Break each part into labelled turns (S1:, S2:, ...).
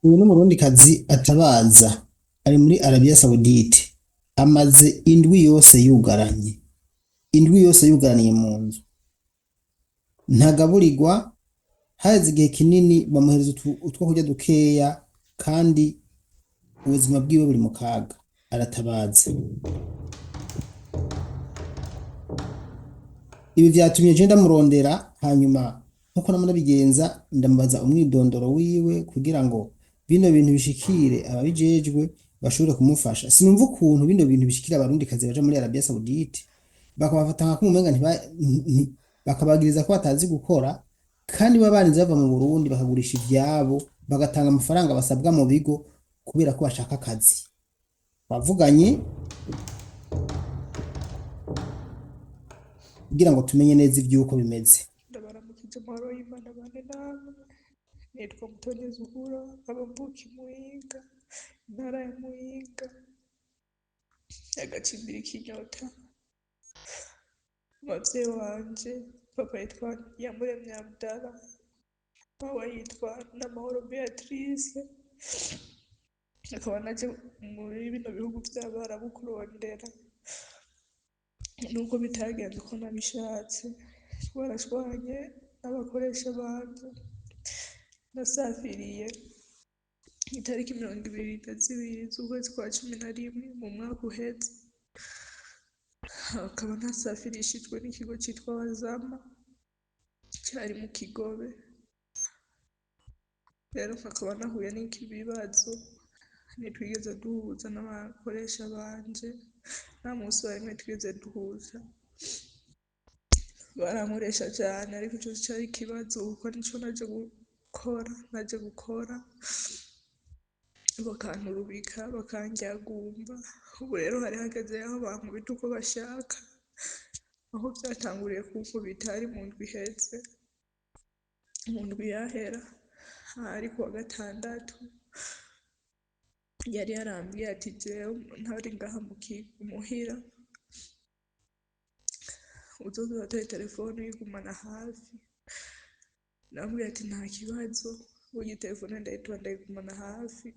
S1: Uyu n'umurundikazi atabaza ari muri Arabia Saudite, amaze indwi yose yugaranye, indwi yose yugaraniye mu nzu, ntagaburirwa, haheze igihe kinini bamuhereza utwo kurya dukeya kandi ubuzima bwiwe buri mu kaga, aratabaza. Ibi vyatumye je ndamurondera, hanyuma nkuko nama ndabigenza ndamubaza umwidondoro wiwe kugira ngo bino bintu bishikire ababijejwe bashobore kumufasha. Sinumva ukuntu bino bintu bishikira abarundikazi baja muri Arabia Saudite bakabafata nka kumumenga bakabagiriza ko batazi gukora, kandi baba barinze bava mu Burundi bakagurisha ivyabo bagatanga amafaranga basabwa mu bigo kubera ko bashaka akazi. Bavuganye kugira ngo tumenye neza ivy'uko bimeze.
S2: Ndabaramukije, amahoro y'Imana bane namwe. Nitwa Mutoni Zuhura, nkaba mvuka i Muyinga, intara ya Muyinga, agacimbiri k'inyota. Umuvyeyi wanje, papa yitwa Iyamuremye Abdallah, mawe yitwa Namahoro Beatrice, akaba naje muri bino bihugu vy'Abarabu kurondera. Nuko bitagenze uko nabishatse, twarashwanye n'abakoresha banje. Nasafiriye itariki 22 z'ukwezi kwa 11 mu mwaka uheze, akaba nasafirishijwe n'ikigo citwa Wazama cari mu Kigobe. Rero nkakaba nahuye n'ikibazo, ntitwigeze duhuza n'abakoresha banje, nta musi wa rimwe twigeze duhuza. Barankoresha cane, ariko ico cari ikibazo kuko nico naje gukora, naje gukora bakanturubika, bakandyagumba. Ubu rero hari hageze aho bankubita uko bashaka. Aho vyatanguriye kunkubita hari mu ndwi iheze, mu ndwi yahera, hari kuwa gatandatu. Yari yarambwiye ati jewe ntari ngaha muhira, uzoze uratora telefone uyigumana hafi. Ndamubwira ati nta kibazo, burya telefone ndayitora ndayigumana hafi,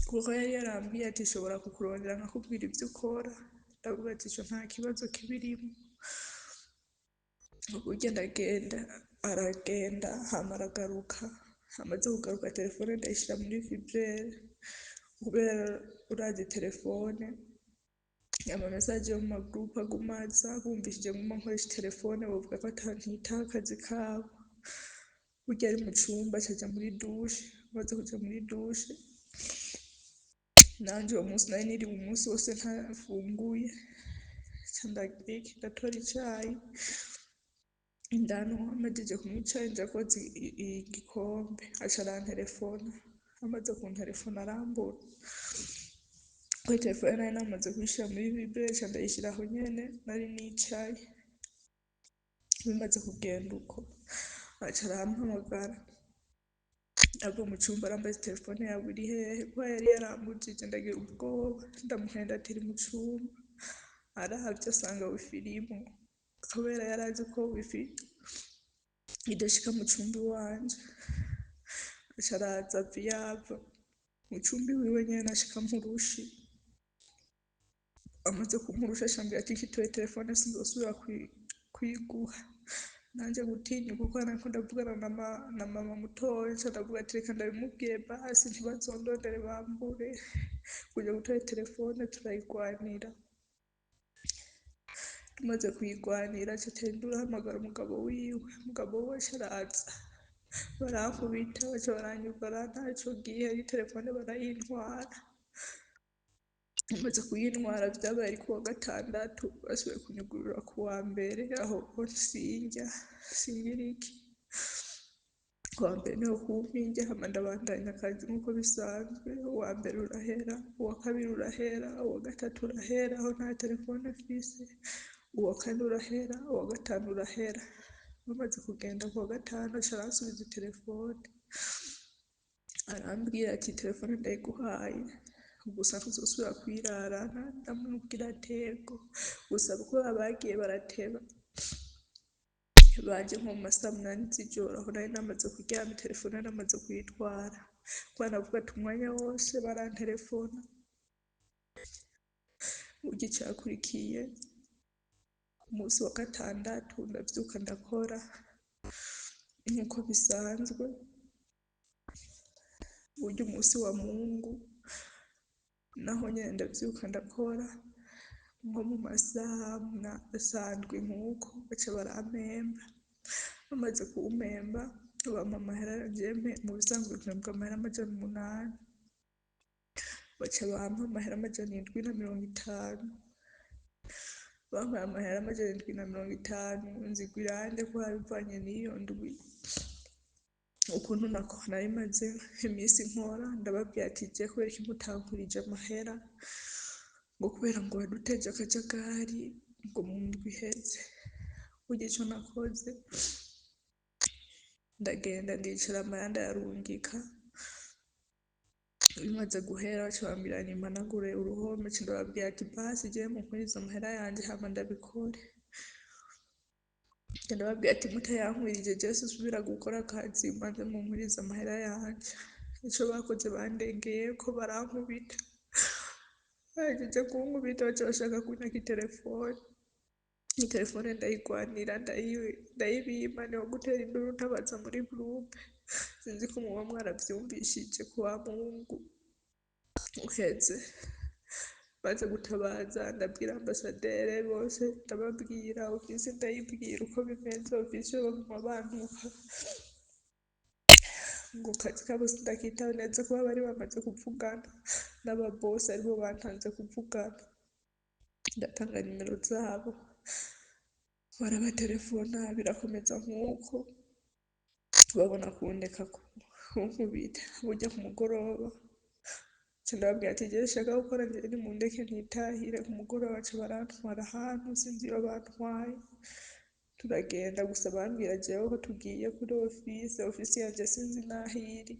S2: kuko yari yarambwiye ati nshobora kukurondera nkakubwira ivyo ukora. Ndavuga ati ico nta kibazo kibirimwo. Burya ndagenda, aragenda hama aragaruka. Amaze kugaruka telefone ndayishira muri vibreur, kubera urazi telefone ama message yo mu ma groupe aguma aza, bumvishije nguma nkoresha telefone bovuga ko ntitaho akazi kabo. Burya ari mu cumba aca aja muri douche, amaze kuja muri douche, nanje uwo musi nari niriwe umunsi wose ntafunguye, nca ndagira iki, ndatora icayi ndanwa, mpejeje kunywa icayi nja kwoza igikombe, aca aranterefona, amaze kunterefona arambura. Kuri telefone nari namaze kuyishira muri vibreur, nca ndayishira aho nyene nari nicaye. Bimaze kugenda uko, aca arampamagara ava mu cumba, arambaza telefone yawe iri hehe, kuko yari yarambujije. Ndagira ubwoba, ndamuhenda ati iri mu cumba. Aravye asanga wifi irimwo, kubera yari azi ko wifi idashika mu cumba iwanje. Aca araza ava iyo ava mu cumba iwiwe nyene, ashika ampa. Amaze kumpa urushe aca ambwira ati nkitoye telefone sinzosubira kuyiguha. Nanje gutinya kuko nariko ndavugana na mama mutoya, nca ndavuga ati reka ndabimubwire basi ntibazondondere bambure. Kuja gutora telefone turayigwanira. Tumaze kuyigwanira aca atera induru ahamagara umugabo wiwe, umugabo wiwe aca araza barankubita, baca baranyugara ntaco gihe n'itelefone barayintwara. Bamaze kuyintwara vyabaye ari kuwa gatandatu, basubiye kunyugurura kuwa mbere, aho sindya singira iki. Kuwa mbere niho kumpa indya, hama ndabandanya akazi nkuko bisanzwe. Uwa mbere urahera, uwa kabiri urahera, uwa gatatu urahera, aho nta telefone mfise. Uwa kane urahera, uwa gatanu urahera. Bamaze kugenda kuwa gatanu aca aransubiza itelefone, arambwira ati telefone ndayiguhaye gusa ntuzosubira kuyirarana. Ndamubwira ati ego, gusa kuko bagiye barateba. Baje nko mu masaa 8 z'ijoro, aho nari namaze kuryama, itelefone nari namaze kuyitwara, kubera navuga ati umwanya wose barantelefona. Burya icakurikiye ku munsi wa gatandatu ndavyuka ndakora nkuko bisanzwe. Burya umunsi wa Mungu naho nyene ndavyuka ndakora nko mu masaha sandwi nkuko, baca barampemba. Bamaze kumpemba bampa amahera, jewe mu bisanzwe mpembwa amahera 800, baca bampa amahera 750. Bampaye amahera 750, nzigwa irande kubera bivanye n'iyo ndwi ukuntu nari maze iminsi nkora. Ndababwira ati je kubera iki mutankurije amahera? Ngo kubera ngo waduteje akajagari ngo mu ndwi iheze. Burya ico nakoze, ndagenda ndicara amahera ndayarungika. Bimaze guhera baca bambwira nimpanagure uruhome. Nca ndababwira ati basi jewe munkurize amahera yanje hama ndabikore. Nca ndababwira ati mutayankwirije jewe sinsubira gukora akazi, mubanze munkurize amahera yanje. Ico bakoze, bandengeyeko barankubita. Bahejeje kunkubita baca bashaka kunyaka itelefone. Itelefone ndayigwanira, ndayibima, niho gutera induru ntabaza muri groupe. Sinzi ko muba mwaravyumvishije kuwa Mungu uheze. Maze gutabaza ndabwira ambasaderi bose, ndababwira ofisi, ndayibwira uko bimeze. Ofisi baguma bantuka ngo kazi kabo sindakitaho neza, kuba bari bamaze kuvugana n'ababosi, aribo bantanze kuvugana. Ndatanga nimero zabo, barabaterefona, birakomeza nk'uko babona kundeka kunkubita. Burya ku mugoroba nca ndababwira ati jewe sinshaka gukora, jewe nimundeke nitahire. Ku mugoroba baca barantwara ahantu sinzi iyo bantwaye, turagenda gusa bambwira jewe ko tugiye kuri ofisi. Ofisi yanje sinzi n'aho iri,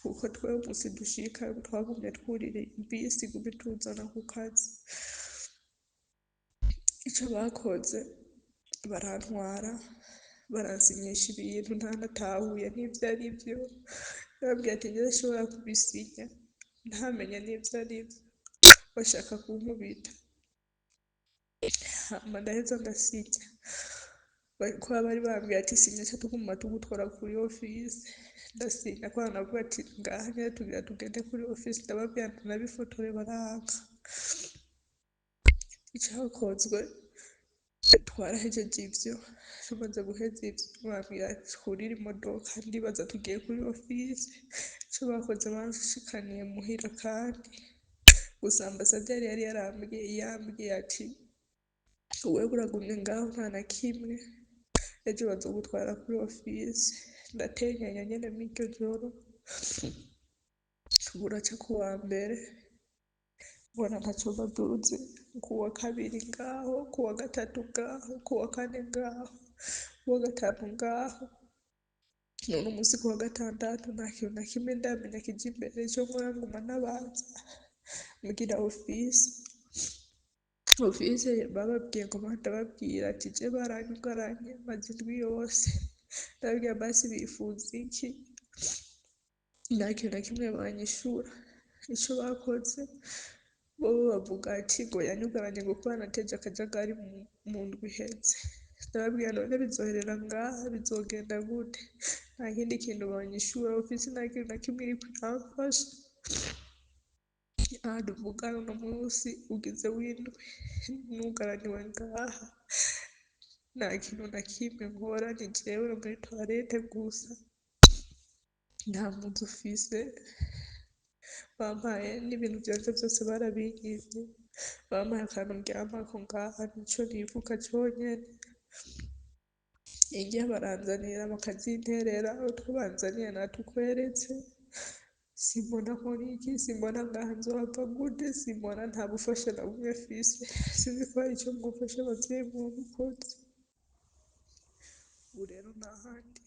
S2: kuko twewe umunsi dushika twagumye twurira bisi iguma ituzana ku kazi. Ico bakoze, barantwara baransinyisha ibintu ntanatahuye n'ivyo arivyo. Ndababwira ati jewe sinshobora kubisinya ntamenye n'ivyo arivyo. Bashaka kunkubita, hama ndaheza ndasinya, kuba bari bambwiye ati sinya ca tuguma tugutwara kuri ofisi. Ndasinya kubera navuga ati ngaha nyene tugira tugende kuri ofisi. Ndababwira nti nabifotore, baranka. Icakozwe, twarahejeje ivyo. Tumaze guheza ivyo bambwira twurire imodoka, ndibaza tugiye kuri ofisi. Ico bakoze, banshikaniye muhira, kandi gusa ambasaderi yari yarambwiye, yambwiye ati wewe uragumye ngaho nta na kimwe, ejo bazogutwara kuri ofisi. Ndatenyenya nyene mw'iryo joro, buraca kuwa mbere mbona ntaco bavuze, kuwa kabiri ngaho, kuwa gatatu ngaho, kuwa kane ngaho, kuwa gatanu ngaho. None umunsi kuwa gatandatu nta kintu na kimwe ndamenya kija imbere. Ico nkora, nguma ntabaza mbwira ofisi. Ofisi bababwiye ngo ndababwira ati je baranyugaranye maze indwi yose. Ndababwira basi bifuza iki? Nta kintu na kimwe banyishura. Ico bakoze, bobo bavuga ati ngo yanyugaranye ngo kuba nateje akajagari mu ndwi iheze. Ndababwira none bizoherera ngaha, bizogenda gute? Nta kindi kintu banyishura. Ofisi nta kintu na kimwe iriko iramfasha. Aha tuvugana uno munsi ugize w'indwi nugaraniwe ngaha, nta kintu na kimwe nkora, ni jewe no muri toilette gusa. Nta muzi ufise bampaye, n'ibintu vyanje vyose barabinyivye. Bampaye akantu ndyamako ngaha, nico nifuka conyene. Indya baranzanira bakazinterera, utwo banzaniye natukweretse. Simbona nkora iki, simbona ngaha nzohava gute, simbona, nta bufasha na bumwe mfise. Sinzi ko hari ico mwofasha abavyeyi mwobukoze. Ubu rero nta handi.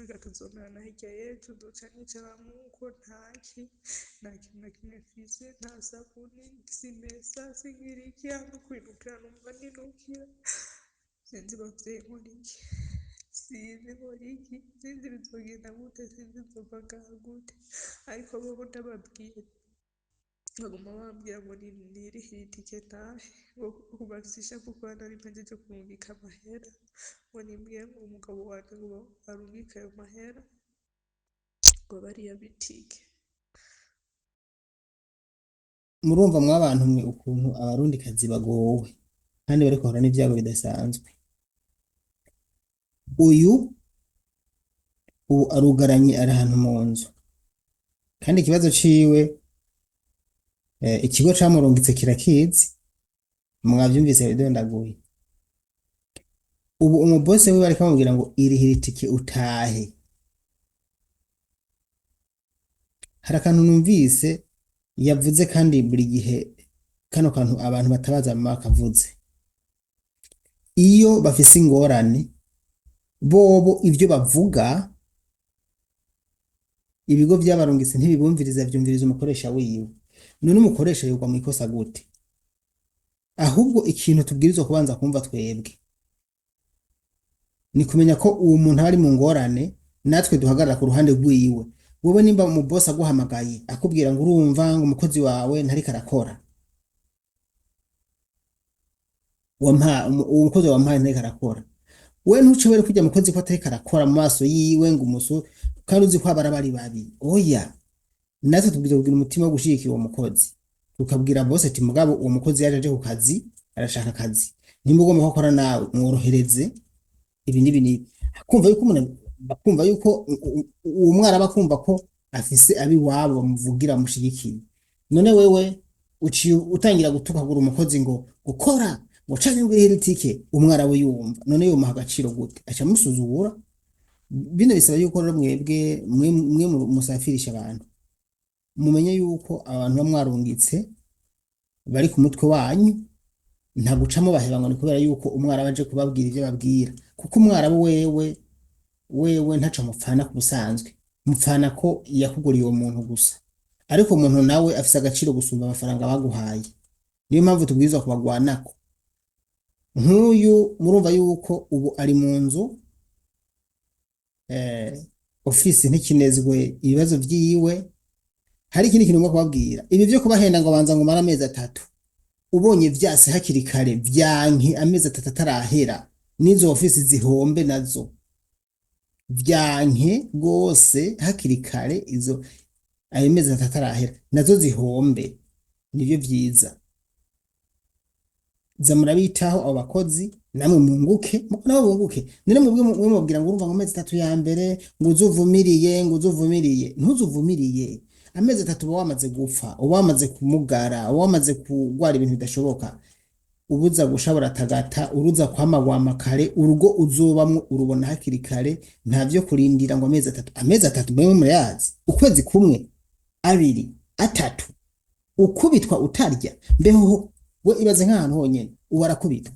S2: Mbega tuzomerana hirya y'ejo? Nzoca nicara nk'uko ntaki, nta kintu na kimwe mfise, nta sabuni, simesa, singira iki, no kwinukira numva ninukira. Sinzi bavyeyi nkora iki, sinzi nkora iki, sinzi bizogenda gute, sinzi nzova ngaha gute. Ariko bobo ndababwiye baguma bambwira ngo nirihire itike ntahe, ngo bafise ishavu kubera nari mpejeje kurungika amahera, ngo nimbwire ngo umugabo wanje ngo arungike ayo mahera ngo bariya bitike.
S1: Murumva mwabantu mwe ukuntu abarundikazi bagowe kandi bariko bahura n'ivyago bidasanzwe. Uyu ubu arugaranye, ari ahantu mu nzu, kandi ikibazo ciwe ikigo camurungitse kirakizi, mwavyumvise bidondaguye. Ubu umubose wiwe ariko amubwira ngo irihire itike utahe. Hari akantu numvise yavuze, kandi buri gihe kano kantu abantu batabaza bama bakavuze. Iyo bafise ingorane bobo ivyo bavuga, ibigo vyabarungitse ntibibumviriza, vyumviriza umukoresha wiwe. None umukoresha yogwa mw'ikosa gute? Ahubwo ikintu tubwirizwa kubanza kumva twebwe ni kumenya ko uwo muntu aba ari mu ngorane, natwe duhagarara ku ruhande rwiwe. Wewe nimba mu boss aguhamagaye akubwira ngo urumva ngo umukozi wawe ntariko arakora, uwo mukozi wampaye ntariko arakora, we ntuce were kurya mukozi ko atariko arakora mu maso yiwe ngo umusu, kandi uzi ko abara bari babi. Oya, natwe tubwirizwa kugira umutima wo gushigikira uwo mukozi, tukabwira bose ati mugabo uwo mukozi yaje aje ku kazi, arashaka akazi, nimba ugomba ko akora nawe mworohereze ibi n'ibi n'ibi. Kumva yuko umuntu bakumva yuko uwo mwana aba akumva ko afise abiwabo bamuvugira bamushigikiye. None wewe uciye utangira gutukagura umukozi ngo gukora ngo canke ngo irihe itike, umwarabu we yumva none yomuha agaciro gute? Aca amusuzugura. Bino bisaba yuko rero mwebwe mwe musafirisha abantu, mumenye yuko abantu bamwarungitse bari ku mutwe wanyu, nta gucamo baheba ngo ni kubera yuko umwarabu aje kubabwira ivyo babwira, kuko umwarabu wewe ntaco mupfana ku busanzwe, mupfana ko yakuguriye uwo muntu gusa, ariko umuntu nawe afise agaciro gusumba amafaranga baguhaye. Niyo mpamvu tubwirizwa kubagwanako. Nk'uyu murumva yuko ubu ari mu nzu, ofisi ntikinezwe ibibazo vyiwe. Hari ikindi kintu ngomba kubabwira, ibi vyo kubahenda ngo banza ngo mara amezi 3, ubonye vyase hakiri kare, vyanke amezi 3 atarahera, n'izo ofisi zihombe nazo vyanke gose hakiri kare, izo ayo mezi 3 atarahera nazo zihombe, nivyo vyiza. Za murabitaho abo bakozi, namwe munguke, muko nabo bunguke. None mwebwe mwe mubwira ngo urumva ngo amezi 3 ya mbere ngo uzuvumiriye, ngo uzuvumiriye, ntuzuvumiriye. Amezi 3 uba wamaze gupfa, uba wamaze kumugara, uba wamaze kugwara ibintu bidashoboka, ubuza gusha buratagata, uruza kwamagwama kare, urugo uzobamwo urubona hakiri kare, nta vyo kurindira ngo amezi 3. Amezi 3 mwe murayazi, ukwezi kumwe, 2, 3, ukubitwa utarya. Mbeho we ibaze nk'ahantu honyene ubu arakubitwa,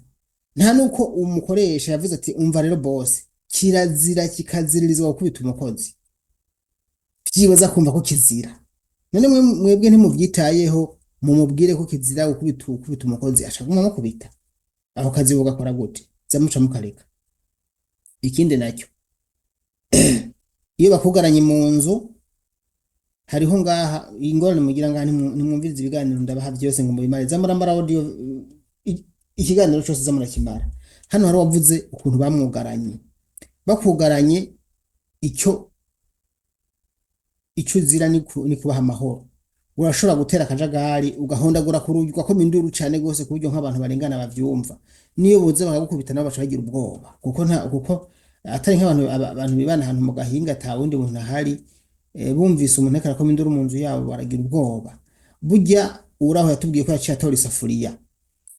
S1: nta nuko umukoresha yavuze ati umva rero boss, kirazira kikaziririzwa gukubita umukozi, vyibaza kumva ko kizira. None mwebwe ntimuvyitayeho, mumubwire ko kizira gukubita umukozi, aca aguma amukubita. Aho kazi bugakora gute? Zamuca mukareka. Ikindi nacyo, iyo bakugaranye mu nzu, hariho ngaha ingorane mugira ngaha, ntimwumviriza ibiganiro ndabaha vyose ngo mubimare. Zamuramara audio, ikiganiro cose zamurakimara. Hano hari wavuze ukuntu bamwugaranye, bakugaranye icyo uzira ni kubaha amahoro. Urashobora gutera akajagari ugahondagura ku rugi, ugakoma induru cane gose ku buryo nk'abantu barengana bavyumva. Niyo boza bakagukubita nabo baca bagira ubwoba, kuko nta kuko atari nk'abantu abantu bibana ahantu mu gahinga ata wundi muntu ahari, bumvise umuntu ariko arakoma induru mu nzu yabo baragira ubwoba. Burya uraho yatubwiye ko yaciye atora isafuriya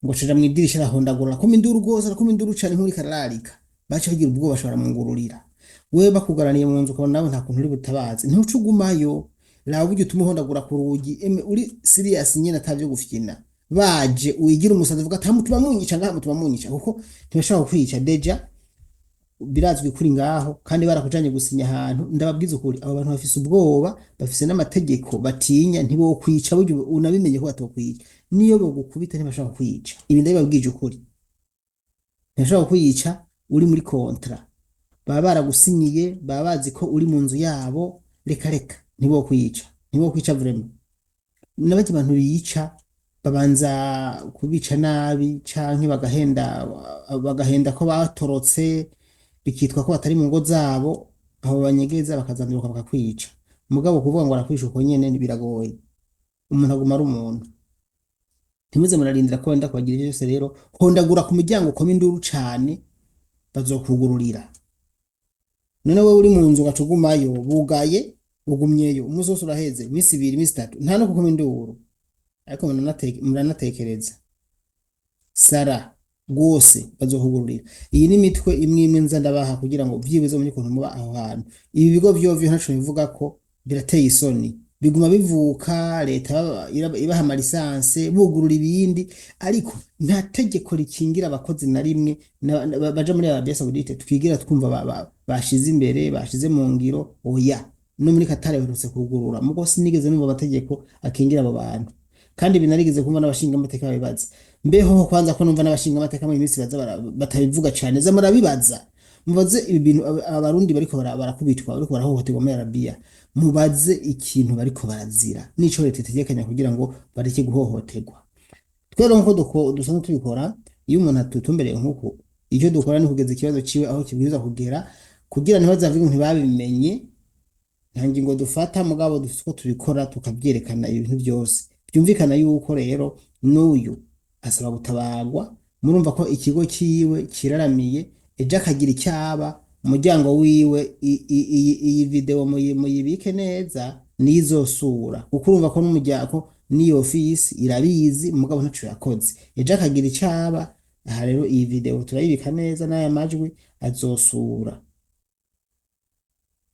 S1: ngo acaja mw'idirisha arahondagura, arakoma induru gose, arakoma induru cane nk'uriko arararika, baca bagira ubwoba baca baramwungururira. Wewe bakugaraniye mu nzu ukabona nawe nta kuntu uri butabaze, ntuce ugumayo, raba uburyo utuma uhondagura ku rugi, eme uri serious nyene atavyo gufyina. Baje wigira umusazi uvuga ati mutuma munyica ngaha, mutuma munyica, kuko ntibashobora kukwica. Déjà Birazwi kuri ngaho kandi barakujanye gusinya ahantu. Ndababwiza ukuri, abo bantu bafise ubwoba, bafise n'amategeko batinya, ntibokwica. Burya unabimenye ko batokwica, niyo bogukubita ntibashobora kukwica. Ibi ndabibabwije ukuri, ntibashobora kukwica uri muri contrat baba baragusinyiye, baba bazi ko uri mu nzu yabo. Reka reka, ntibokwica, ntibokwica vraiment. N'abandi bantu bica babanza kubica nabi canke bagahenda ko batorotse, bikitwa ko batari mu ngo zabo, aho banyegeza bakazanduruka bakakwica. Mugabo kuvuga ngo arakwica uko nyene biragoye, umuntu aguma ari umuntu. Ntimuze murarindira ko wenda kubagira ivyo vyose. Rero hondagura ku muryango, ukoma induru cane, bazokugururira. None wewe uri mu nzu ugaca ugumayo, bugaye, ugumyeyo umunsi wose uraheze, iminsi 2, iminsi 3, nta no gukoma induru. Ariko muranatekereza sara rwose, bazokugururira. Iyi ni imitwe imwe imwe nza ndabaha kugira ngo vyibuze mumenye ukuntu muba aho hantu. Ibi bigo vyovyo ntaco bivuga ko birateye isoni, biguma bivuka, leta ibaha ama licence, bugurura ibindi, ariko nta tegeko rikingira abakozi na rimwe baja muri Arabia Saoudite twigira twumva bashize imbere, bashize mu ngiro. Oya, no muri Qatar baherutse kugurura, mugo sinigeze numva amategeko akingira abo bantu. Kandi binarigeze kumva n'abashingamateka babibaza. Mbeho kwanza ko numva n'abashingamateka mu minsi baza batabivuga cane, za murabibaza, mubaze ibi bintu abarundi bariko barakubitwa, bariko barahohoterwa muri Arabiya, mubaze ikintu bariko barazira n'ico leta itegekanya kugira ngo bareke guhohoterwa. Twero nkuko dusanzwe tubikora, iyo umuntu atutumbereye nkuko, icyo dukora ni kugeza ikibazo ciwe aho kibwirizwa kugera, kugira ntibazavuge ngo ntibabimenye. Nta ngingo dufata, mugabo dufite uko tubikora tukavyerekana ibintu byose byumvikana. Yuko rero n'uyu asaba gutabarwa, murumva ko ikigo ciwe kiraramiye, ejo akagira icyaba umuryango wiwe. Iyi video muyibike neza, nizosura, kuko urumva ko n'umuryango n'iyo ofisi irabizi, mugabo ntaco yakoze. Ejo akagira icaba. Aha rero iyi video turayibika neza n'aya majwi azosura.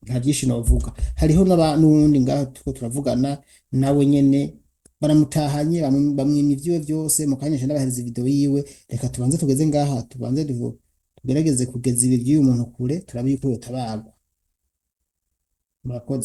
S1: Nta byinshi novuga. Hariho n'uwundi ngaho turiko turavugana nawe nyene, baramutahanye, bamwima ivyiwe vyose. Mu kanya nca ndabahereza video yiwe. Reka tubanze tugeze ngaha, tubanze tugerageze kugeza ibi vy'uyu muntu kure, turabe yuko yotabarwa. Murakoze.